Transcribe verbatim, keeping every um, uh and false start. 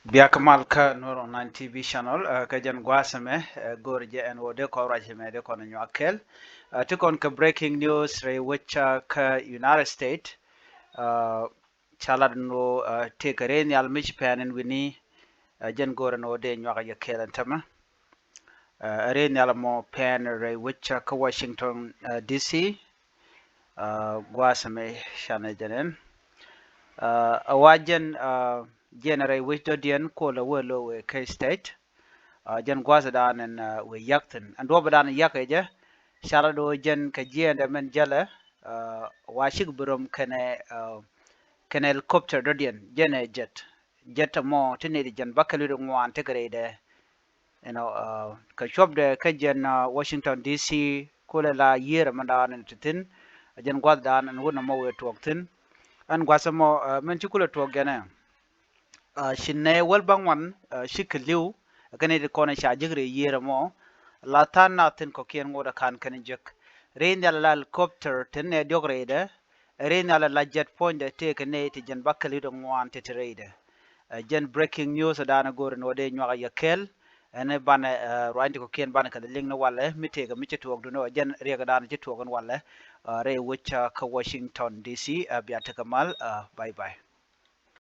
Bia kä mal kä Nuer Online T V channel, kä jɛn gua̱a̱th ɛmɛ go̱o̱r jɛ ɛn ɣöö dee kɔn ruac ɛmɛ dee kɔn nyuak kɛɛl. Ti kɔn kɛ breaking news rɛy wec kä United States. Ca lat ɛn ɣöö tëëkɛ rɛy nhial mi ci pɛn ɛn wi̱ni, jɛn go̱o̱r ɛn ɣöö dee nyuak jɛ kɛɛl ɛn tämɛ. Rɛy nhial mɔ pɛn rɛy wec kä Washington D C. Gua̱a̱th ɛmɛ canɛ jɛn ɛn. A wa jɛn, jɛn rɛy wec dɔ̱diɛn kolɛ wee lo̱ wee kä state. Jɛn gua̱a̱th dan ɛn wee yak thi̱n ɛn duɔ̱p dan yak ɛ jɛ. Ca lat ɣöö jɛn kɛ jiɛɛndɛ mɛn jälɛ, wa cik bi röm kɛnɛ, kɛnɛ helicopter dɔ̱diɛn, jɛn ɛ jet. Jet ɛmɔ ti nɛy ti jiɛn bäkɛl wi̱cdɛ ŋuan tekɛ rɛydɛ. You know, kɛ cuɔpdɛ kä jɛn Washington D C kulɛ la yiër ɛmɛ dan ɛn ti thi̱n. Jɛn gua̱a̱th dan ɛn wut nɔmɔ wëë tuɔɔk thi̱n. Ɛn gua̱a̱th ɛmɔ mɛn ci kulɛ tuɔɔk jɛn ɛ. Ci nɛ wäl bäŋuan ci kɛ li̱w kɛn i̱ ti kɔn ca jek rɛy yiër ɛmɔ. La tha̱a̱ŋ nath thi̱n kɔ̱kiɛn ŋot ɛ ka̱n kɛn jek. Rɛy nhial la helicopter tin nɛ diɔ̱k rɛydɛ. Rɛy nhial la jet puɔ̱nydɛ tëëkɛ nɛy ti jiɛn bäkɛl wi̱cdɛ ŋuan ti ti rɛydɛ. Jɛn breaking news dan go̱o̱r ɛn ɣöö dee nyuak yɛ kɛɛl. Ɛn banɛ ruany ti kɔ̱kiɛn banɛ kɛ lɛ liŋ ni walɛ mi tëëkɛ mi ci tuɔɔk duni ɔ jɛn riɛk dan ci tuɔɔk ɛn walɛ. Rɛy wec kä Washington D C. Bia tekɛ mal. Bye bye.